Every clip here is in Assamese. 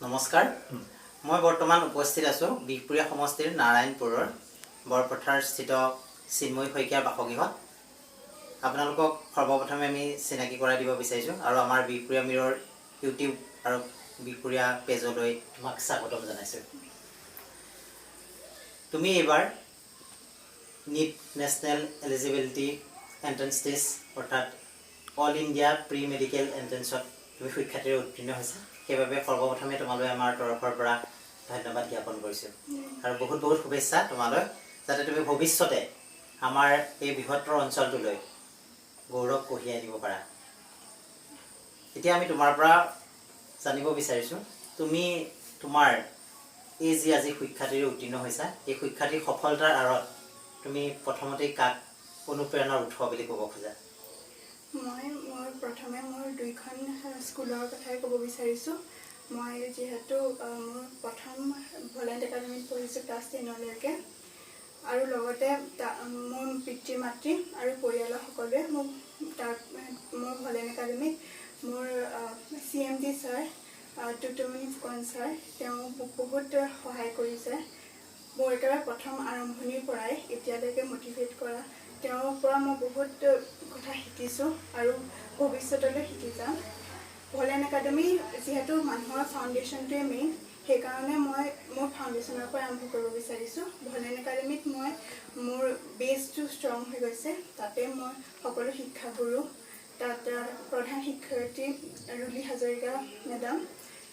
নমস্কাৰ, মই বৰ্তমান উপস্থিত আছোঁ বিহপুৰীয়া সমষ্টিৰ নাৰায়ণপুৰৰ বৰপথাৰস্থিত চিন্ময়ী শইকীয়াৰ বাসগৃহত। আপোনালোকক সৰ্বপ্ৰথমে আমি চিনাকি কৰাই দিব বিচাৰিছোঁ আৰু আমাৰ বিহপুৰীয়া মিৰৰ ইউটিউব আৰু বিহপুৰীয়া পেজলৈ তোমাক স্বাগতম জনাইছোঁ। তুমি এইবাৰ NEET, National Eligibility Entrance Test, অৰ্থাৎ অল ইণ্ডিয়া প্ৰি মেডিকেল এণ্ট্ৰেঞ্চত তুমি সুখ্যাতিৰে উত্তীৰ্ণ হৈছা। সেইবাবে সৰ্বপ্ৰথমে তোমালৈ আমাৰ তৰফৰ পৰা ধন্যবাদ জ্ঞাপন কৰিছোঁ আৰু বহুত বহুত শুভেচ্ছা তোমালৈ, যাতে তুমি ভৱিষ্যতে আমাৰ এই বৃহত্তৰ অঞ্চলটোলৈ গৌৰৱ কঢ়িয়াই আনিব পাৰা। এতিয়া আমি তোমাৰ পৰা জানিব বিচাৰিছোঁ, তুমি তোমাৰ এই যি আজি সুখ্যাতিৰে উত্তীৰ্ণ হৈছা, এই সুখ্যাতিৰ সফলতাৰ আঁৰত তুমি প্ৰথমতেই কাক অনুপ্ৰেৰণাৰ উৎস বুলি ক'ব খোজা? মই মোৰ প্ৰথমে মোৰ দুইখন স্কুলৰ কথাই ক'ব বিচাৰিছোঁ। মই যিহেতু মোৰ প্ৰথম ভলেণ্ট একাডেমীত পঢ়িছোঁ ক্লাছ 10লৈকে আৰু লগতে মোৰ পিতৃ মাতৃ আৰু পৰিয়ালৰ সকলোৱে মোক তাৰ মোৰ ভলেণ্ট একাডেমীত মোৰ C M D sir Tutumoni Phukan sir, তেওঁ মোক বহুত সহায় কৰিছে। মোৰ একেবাৰে প্ৰথম আৰম্ভণিৰ পৰাই এতিয়ালৈকে মটিভেট কৰা তেওঁৰ পৰা মই বহুত কথা শিকিছোঁ আৰু ভৱিষ্যতলৈ শিকি যাম। ভলেন একাডেমি যিহেতু মানুহৰ ফাউণ্ডেশ্যনটোৱে মেইন, সেইকাৰণে মই মোৰ ফাউণ্ডেশ্যনৰ পৰা আৰম্ভ কৰিব বিচাৰিছোঁ। ভলেন একাডেমীত মই মোৰ বেছটো ষ্ট্ৰং হৈ গৈছে। তাতে মই সকলো শিক্ষাগুৰু, তাত প্ৰধান শিক্ষয়িত্ৰী ৰুলি হাজৰিকা মেডাম,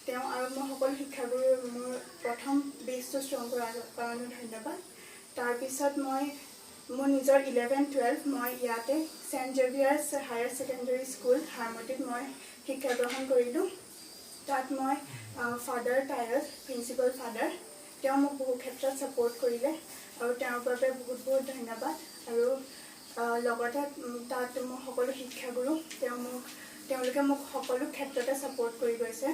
তেওঁ আৰু মোৰ সকলো শিক্ষাগুৰু মোৰ প্ৰথম বেছটো ষ্ট্ৰং কৰাৰ কাৰণে ধন্যবাদ। তাৰপিছত মই মোৰ নিজৰ 11, 12 মই ইয়াতে saint Xavier's higher secondary school, হাৰমতিত মই শিক্ষা গ্ৰহণ কৰিলোঁ। তাত মই ফাদাৰ টায়াৰ্ছ, প্ৰিন্সিপাল ফাদাৰ, তেওঁ মোক বহু ক্ষেত্ৰত ছাপৰ্ট কৰিলে আৰু তেওঁৰ বাবে বহুত বহুত ধন্যবাদ। আৰু লগতে তাত মোৰ সকলো শিক্ষাগুৰু, তেওঁলোকে মোক সকলো ক্ষেত্ৰতে ছাপৰ্ট কৰি গৈছে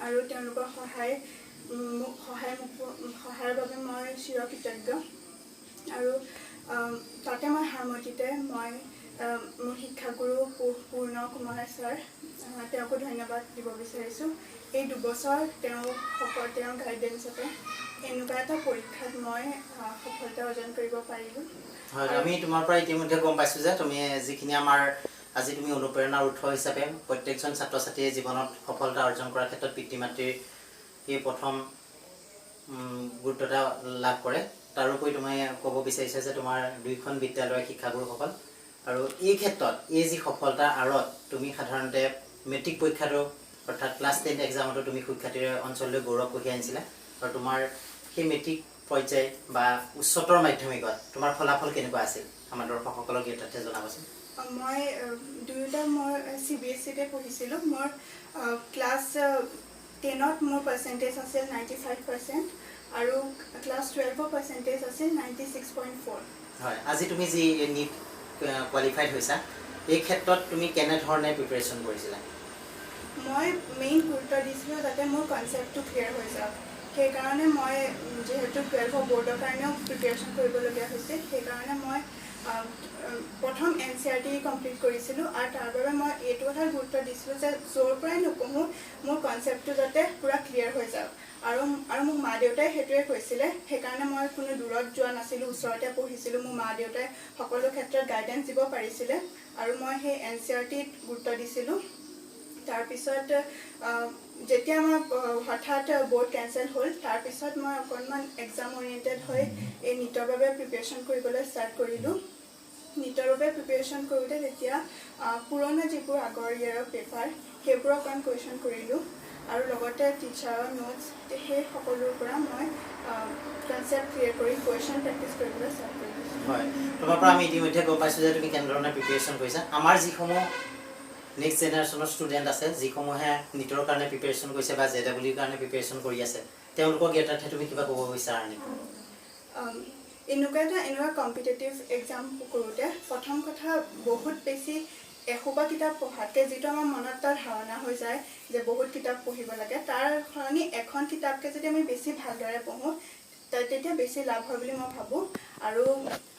আৰু তেওঁলোকৰ সহায় মোক সহায় মোক সহায়ৰ বাবে মই চিৰকৃতজ্ঞ। আৰু তাতে মই হাৰমতিতে মই মোৰ শিক্ষাগুৰু পূৰ্ণ কুমাৰ ছাৰ, তেওঁকো ধন্যবাদ দিব বিচাৰিছোঁ। এই 2 বছৰ তেওঁৰ গাইডেঞ্চতে এনেকুৱা এটা পৰীক্ষাত মই সফলতা অৰ্জন কৰিব পাৰিলোঁ। হয়, আমি তোমাৰ পৰা ইতিমধ্যে গম পাইছোঁ যে তুমি যিখিনি আমাৰ আজি তুমি অনুপ্ৰেৰণাৰ উৎস হিচাপে প্ৰত্যেকজন ছাত্ৰ ছাত্ৰীয়ে জীৱনত সফলতা অৰ্জন কৰাৰ ক্ষেত্ৰত পিতৃ মাতৃৰ এই প্ৰথম গুৰুত্বতা লাভ কৰে। তাৰোপৰি তুমি ক'ব বিচাৰিছা যে তোমাৰ দুইখন বিদ্যালয়ৰ শিক্ষাগুৰুসকল আৰু এই ক্ষেত্ৰত এই যি সফলতাৰ আঁৰত তুমি সাধাৰণতে মেট্ৰিক পৰীক্ষাটো, অৰ্থাৎ ক্লাছ 10 এক্সামতো তুমি সুখ্যাতিৰে অঞ্চললৈ গৌৰৱ কঢ়িয়াই আনিছিলা। আৰু তোমাৰ সেই মেট্ৰিক পৰ্যায় বা উচ্চতৰ মাধ্যমিকত তোমাৰ ফলাফল কেনেকুৱা আছিল, আমাৰ দৰ্শকসকলক জ্ঞাতাৰ্থে জনাবচোন। মই দুয়োটা মই চিবিএছইতে পঢ়িছিলোঁ। মোৰ ক্লাছ 10ত মোৰ পাৰ্চেণ্টেজ আছিল 95% আৰু ক্লাছ 12ৰ পাৰ্চেণ্টেজ আছিল 96.4। হয়, আজি তুমি যি নিট কোৱালিফাইড হৈছা, এই ক্ষেত্ৰত তুমি কেনেধৰণে প্ৰিপেৰেশ্যন কৰিছিলা? মই মেইন গুৰুত্ব দিছিলোঁ যাতে মোৰ কনচেপ্টটো ক্লিয়াৰ হৈ যাওক। সেইকাৰণে মই যিহেতু 12ৰ বৰ্ডৰ কাৰণেও প্ৰিপেৰেশ্যন কৰিবলগীয়া হৈছিল, সেইকাৰণে মই প্ৰথম এনচিইআৰটি কমপ্লিট কৰিছিলোঁ আৰু তাৰ বাবে মই এইটো কথাত গুৰুত্ব দিছিলোঁ যে য'ৰ পৰাই নপঢ়োঁ, মোৰ কনচেপ্টটো যাতে পূৰা ক্লিয়াৰ হৈ যাওক। আৰু মোক মা দেউতাই সেইটোৱে কৈছিলে। সেইকাৰণে মই কোনো দূৰত যোৱা নাছিলোঁ, ওচৰতে পঢ়িছিলোঁ। মোৰ মা দেউতাই সকলো ক্ষেত্ৰত গাইডেঞ্চ দিব পাৰিছিলে আৰু মই সেই এনচিইআৰটিত গুৰুত্ব দিছিলোঁ। তাৰপিছত যেতিয়া মই হঠাৎ বৰ্ড কেঞ্চেল হ'ল, তাৰপিছত মই অকণমান এক্সাম অৰিয়েণ্টেড হৈ এই নীটৰ বাবে প্ৰিপেৰেশ্যন কৰিবলৈ ষ্টাৰ্ট কৰিলোঁ। নীটৰ বাবে প্ৰিপেৰেশ্যন কৰোঁতে তেতিয়া পুৰণা যিবোৰ আগৰ ইয়েৰৰ পেপাৰ, সেইবোৰৰ অকণ কুৱেশ্যন কৰিলোঁ আৰু লগতে টিচাৰৰ নোটছ, সেই সকলোৰ পৰা মই কনচেপ্ট ক্লিয়াৰ কৰি কুৱেশ্যন প্ৰেক্টিছ কৰিবলৈ ষ্টাৰ্ট কৰি দিছোঁ। হয়, তোমাৰ পৰা আমি ইতিমধ্যে গম পাইছোঁ যে তুমি কেনেধৰণে প্ৰিপেৰেশ্যন কৰিছা। আমাৰ যিসমূহ নেক্সট জেনেৰেশ্যনৰ ষ্টুডেণ্ট আছে, যিসমূহে নীটৰ কাৰণে প্ৰিপেৰেশ্যন কৰিছে বা জে ডাবল ইৰ কাৰণে প্ৰিপেৰেশ্যন কৰি আছে, তেওঁলোকক জ্ঞাতাৰ্থে তুমি কিবা ক'ব বিচাৰা নেকি? এনেকুৱা কম্পিটিটিভ এক্সাম কৰোঁতে প্ৰথম কথা, বহুত বেছি এসোপা কিতাপ পঢ়াতকৈ, যিটো আমাৰ মনত এটা ধাৰণা হৈ যায় যে বহুত কিতাপ পঢ়িব লাগে, তাৰ সলনি এখন কিতাপকে যদি আমি বেছি ভালদৰে পঢ়োঁ, তেতিয়া বেছি লাভ হয় বুলি মই ভাবোঁ। আৰু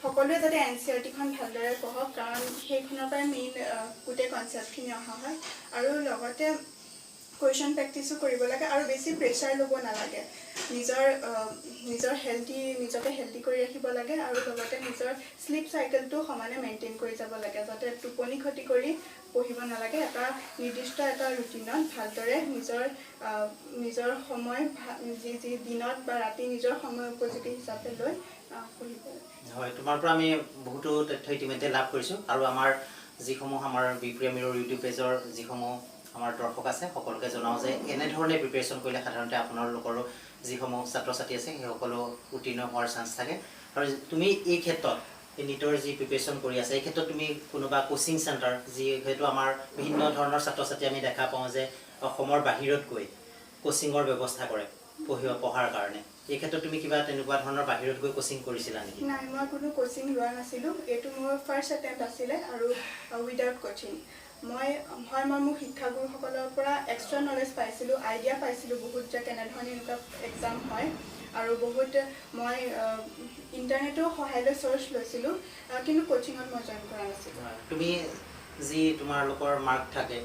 সকলোৱে যাতে এনচিইআৰটিখন ভালদৰে পঢ়ক, কাৰণ সেইখনৰ পৰাই মেইন গোটেই কনচেপ্টখিনি অহা হয়। আৰু লগতে কুৱেশ্যন প্ৰেক্টিছো কৰিব লাগে আৰু বেছি প্ৰেছাৰ ল'ব নালাগে। নিজৰ হেল্থি, নিজকে হেল্থি কৰি ৰাখিব লাগে আৰু লগতে নিজৰ শ্লিপ চাইকেলটো সমানে মেইনটেইন কৰি যাব লাগে, যাতে টোপনি ক্ষতি কৰি পঢ়িব নালাগে। এটা নিৰ্দিষ্ট এটা ৰুটিনত ভালদৰে নিজৰ সময় যি যি দিনত বা ৰাতি নিজৰ সময় উপযোগী হিচাপে লৈ পঢ়িব লাগে। হয়, তোমাৰ পৰা আমি বহুতো তথ্য ইতিমধ্যে লাভ কৰিছোঁ আৰু আমাৰ যিসমূহ আমাৰ বিপ্ৰিয়া মিৰৰ ইউটিউব পেজৰ যিসমূহ আমাৰ দৰ্শক আছে, সকলোকে জনাওঁ যে এনেধৰণে প্ৰিপেৰেশ্যন কৰিলে সাধাৰণতে আপোনালোকৰো যিসমূহ ছাত্ৰ ছাত্ৰী আছে, সেইসকলো উত্তীৰ্ণ হোৱাৰ চান্স থাকে। আৰু তুমি এই ক্ষেত্ৰত, এই নীটৰ যি প্ৰিপেৰেশ্যন কৰি আছে, এই ক্ষেত্ৰত তুমি কোনোবা কোচিং চেণ্টাৰ, যিহেতু আমাৰ বিভিন্ন ধৰণৰ ছাত্ৰ ছাত্ৰী আমি দেখা পাওঁ যে অসমৰ বাহিৰত গৈ কোচিঙৰ ব্যৱস্থা কৰে পঢ়াৰ কাৰণে, এই ক্ষেত্ৰত তুমি কিবা তেনেকুৱা ধৰণৰ বাহিৰত গৈ কোচিং কৰিছিলা নেকি? নাই, মই কোনো কোচিং লোৱা নাছিলোঁ। এইটো মোৰ ফাৰ্ষ্ট এটেম্প্ট আছিলে আৰু উইদাউট কোচিং। মই হয়, মই মোৰ শিক্ষাগুৰুসকলৰ পৰা এক্সট্ৰা নলেজ পাইছিলোঁ, আইডিয়া পাইছিলোঁ বহুত যে কেনেধৰণে এনেকুৱা এক্সাম হয় আৰু বহুত মই ইণ্টাৰনেটো সহায় লৈ চ'ৰ্চ লৈছিলোঁ, কিন্তু কোচিঙত মই জইন কৰা নাছিলোঁ। তুমি যি তোমালোকৰ মাৰ্ক থাকে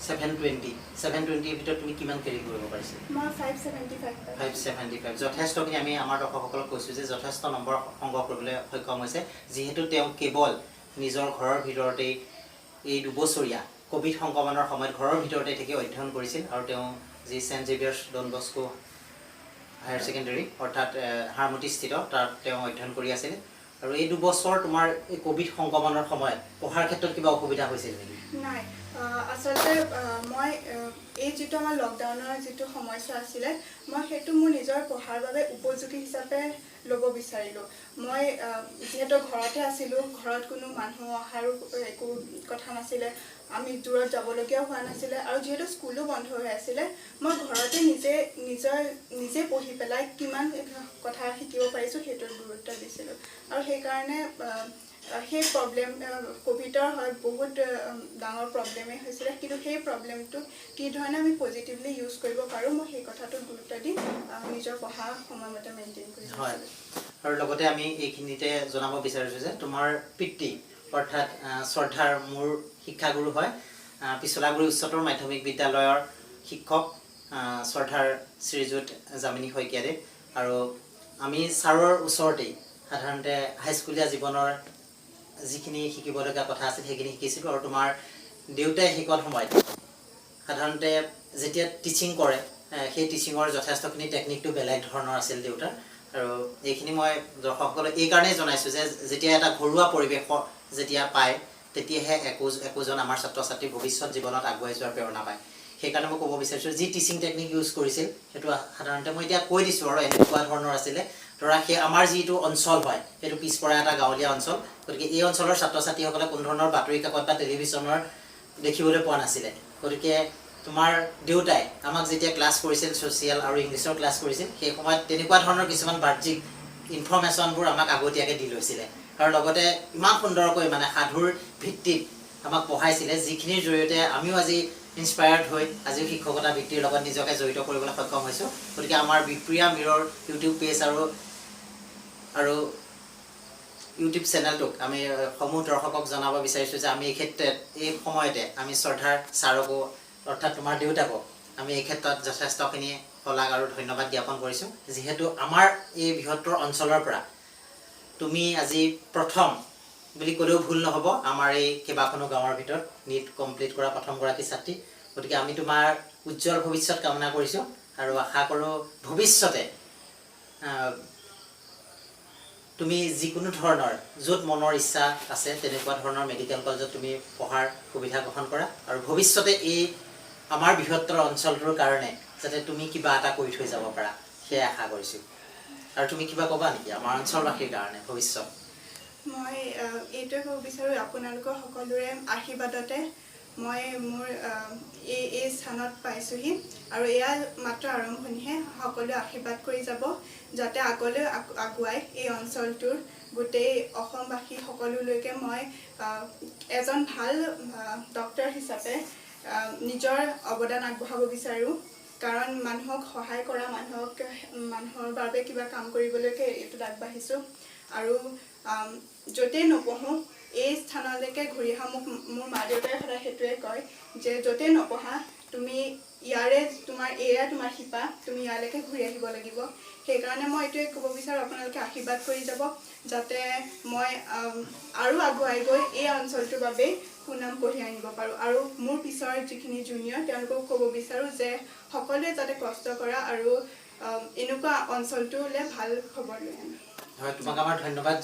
720, 720ৰ ভিতৰত তুমি কিমান কেৰি কৰিব পাৰিছা? মই 575। 575, যথেষ্টখিনি। আমি আমাৰ দৰ্শকসকলক কৈছোঁ যে যথেষ্ট নম্বৰ সংগ্ৰহ কৰিবলৈ সক্ষম হৈছে, যিহেতু তেওঁ কেৱল নিজৰ ঘৰৰ ভিতৰতেই এই 2 বছৰীয়া ক'ভিড সংক্ৰমণৰ সময়ত ঘৰৰ ভিতৰতে থাকি অধ্যয়ন কৰিছিল। আৰু তেওঁ যি Saint Xavier's Don Bosco higher secondary, অৰ্থাৎ হাৰমতিস্থিত, তাত তেওঁ অধ্যয়ন কৰি আছিল। আৰু এই 2 বছৰ তোমাৰ এই ক'ভিড সংক্ৰমণৰ সময়ত পঢ়াৰ ক্ষেত্ৰত কিবা অসুবিধা হৈছিল নেকি? নাই, আচলতে মই এই যিটো আমাৰ লকডাউনৰ যিটো সময়ছোৱা আছিলে, মই সেইটো মোৰ নিজৰ পঢ়াৰ বাবে উপযোগী হিচাপে ল'ব বিচাৰিলোঁ। মই যিহেতু ঘৰতে আছিলোঁ, ঘৰত কোনো মানুহ অহাৰো একো কথা নাছিলে, আমি দূৰত যাবলগীয়াও হোৱা নাছিলে আৰু যিহেতু স্কুলো বন্ধ হৈ আছিলে, মই ঘৰতে নিজে নিজৰ নিজে পঢ়ি পেলাই কিমান কথা শিকিব পাৰিছোঁ, সেইটোত গুৰুত্ব দিছিলোঁ। আৰু সেইকাৰণে সেই প্ৰব্লেম ক'ভিডৰ হয়, বহুত ডাঙৰ প্ৰব্লেমেই হৈছিলে, কিন্তু সেই প্ৰব্লেমটো কি ধৰণে আমি পজিটিভলি ইউজ কৰিব পাৰোঁ, মই সেই কথাটোত গুৰুত্ব দি নিজৰ পঢ়া সময়মতে মেইনটেইন কৰি আছিলোঁ। আৰু লগতে আমি এইখিনিতে জনাব বিচাৰিছোঁ যে তোমাৰ পিতৃ, অৰ্থাৎ শ্ৰদ্ধাৰ মোৰ শিক্ষাগুৰু হয়, পিছলাগুৰি উচ্চতৰ মাধ্যমিক বিদ্যালয়ৰ শিক্ষক শ্ৰদ্ধাৰ শ্ৰীযুত যামিনী শইকীয়াদেৱ। আৰু আমি ছাৰৰ ওচৰতেই সাধাৰণতে হাইস্কুলীয়া জীৱনৰ যিখিনি শিকিবলগীয়া কথা আছিল, সেইখিনি শিকিছিলোঁ। আৰু তোমাৰ দেউতাই সেইকণ সময়ত সাধাৰণতে যেতিয়া টিচিং কৰে, সেই টিচিঙৰ যথেষ্টখিনি টেকনিকটো বেলেগ ধৰণৰ আছিল দেউতাৰ। আৰু এইখিনি মই দৰ্শকসকলক এইকাৰণেই জনাইছোঁ যে যেতিয়া এটা ঘৰুৱা পৰিৱেশ যেতিয়া পায়, তেতিয়াহে একোজন আমাৰ ছাত্ৰ ছাত্ৰী ভৱিষ্যত জীৱনত আগুৱাই যোৱাৰ প্ৰেৰণা পায়। সেইকাৰণে মই ক'ব বিচাৰিছোঁ, যি টিচিং টেকনিক ইউজ কৰিছিল, সেইটো সাধাৰণতে মই এতিয়া কৈ দিছোঁ আৰু এনেকুৱা ধৰণৰ আছিলে। ধৰা সেই আমাৰ যিটো অঞ্চল হয়, সেইটো পিছপৰা এটা গাঁৱলীয়া অঞ্চল, গতিকে এই অঞ্চলৰ ছাত্ৰ ছাত্ৰীসকলে কোনো ধৰণৰ বাতৰি কাকত বা টেলিভিশ্যনৰ দেখিবলৈ পোৱা নাছিলে। গতিকে তোমাৰ দেউতাই আমাক যেতিয়া ক্লাছ কৰিছিল, ছ'চিয়েল আৰু ইংলিছৰ ক্লাছ কৰিছিল, সেই সময়ত তেনেকুৱা ধৰণৰ কিছুমান বাহ্যিক ইনফৰ্মেশ্যনবোৰ আমাক আগতীয়াকৈ দি লৈছিলে আৰু লগতে ইমান সুন্দৰকৈ মানে সাধুৰ ভিত্তিত আমাক পঢ়াইছিলে, যিখিনিৰ জৰিয়তে আমিও আজি ইনস্পায়াৰ্ড হৈ আজিও শিক্ষকতা বৃত্তিৰ লগত নিজকে জড়িত কৰিবলৈ সক্ষম হৈছোঁ। গতিকে আমাৰ বিপ্ৰিয়া মিৰৰ ইউটিউব পেজ আৰু ইউটিউব চেনেলটোক আমি সমূহ দৰ্শকক জনাব বিচাৰিছোঁ যে আমি এই ক্ষেত্ৰত এই সময়তে আমি শ্ৰদ্ধাৰ ছাৰকো, অৰ্থাৎ তোমাৰ দেউতাকো আমি এই ক্ষেত্ৰত যথেষ্টখিনি শলাগ আৰু ধন্যবাদ জ্ঞাপন কৰিছোঁ, যিহেতু আমাৰ এই বৃহত্তৰ অঞ্চলৰ পৰা তুমি আজি প্ৰথম বুলি ক'লেও ভুল নহ'ব, আমাৰ এই কেইবাখনো গাঁৱৰ ভিতৰত নীট কমপ্লিট কৰা প্ৰথমগৰাকী ছাত্ৰী। গতিকে আমি তোমাৰ উজ্জ্বল ভৱিষ্যত কামনা কৰিছোঁ আৰু আশা কৰোঁ ভৱিষ্যতে তুমি যিকোনো ধৰণৰ য'ত মনৰ ইচ্ছা আছে, তেনেকুৱা ধৰণৰ মেডিকেল কলেজত তুমি পঢ়াৰ সুবিধা গ্ৰহণ কৰা আৰু ভৱিষ্যতে এই আমাৰ বৃহত্তৰ অঞ্চলটোৰ কাৰণে যাতে তুমি কিবা এটা কৰি থৈ যাব পাৰা, সেয়াই আশা কৰিছোঁ। আৰু তুমি কিবা ক'বা নেকি আমাৰ অঞ্চলবাসীৰ কাৰণে ভৱিষ্যত? মই এইটোৱে ক'ব বিচাৰোঁ, আপোনালোকৰ সকলোৰে আশীৰ্বাদতে মই মোৰ এই এই স্থানত পাইছোঁহি আৰু এয়া মাত্ৰ আৰম্ভণিহে। সকলোৱে আশীৰ্বাদ কৰি যাব যাতে আগলৈ আগুৱাই এই অঞ্চলটোৰ গোটেই অসমবাসী সকলোলৈকে মই এজন ভাল ডক্টৰ হিচাপে নিজৰ অৱদান আগবঢ়াব বিচাৰোঁ। কাৰণ মানুহক সহায় কৰা, মানুহৰ বাবে কিবা কাম কৰিবলৈকে এইটোত আগবাঢ়িছোঁ। আৰু য'তেই নপঢ়োঁ, এই স্থানলৈকে ঘূৰি অহা মোক মোৰ মা দেউতাই সদায় সেইটোৱে কয় যে য'তেই নপঢ়া তুমি ইয়াৰে তোমাৰ এয়া তোমাৰ শিপা, তুমি ইয়ালৈকে ঘূৰি আহিব লাগিব। সেইকাৰণে মই এইটোৱে ক'ব বিচাৰোঁ, আপোনালোকে আশীৰ্বাদ কৰি যাব যাতে মই আৰু আগুৱাই গৈ এই অঞ্চলটোৰ বাবেই সুনাম কঢ়িয়াই আনিব পাৰোঁ। আৰু মোৰ পিছৰ যিখিনি জুনিয়ৰ, তেওঁলোকক ক'ব বিচাৰোঁ যে সকলোৱে যাতে কষ্ট কৰা আৰু এনেকুৱা অঞ্চলটোলৈ ভাল খবৰ লৈ আনা। হয়, তোমাক আমাৰ ধন্যবাদ।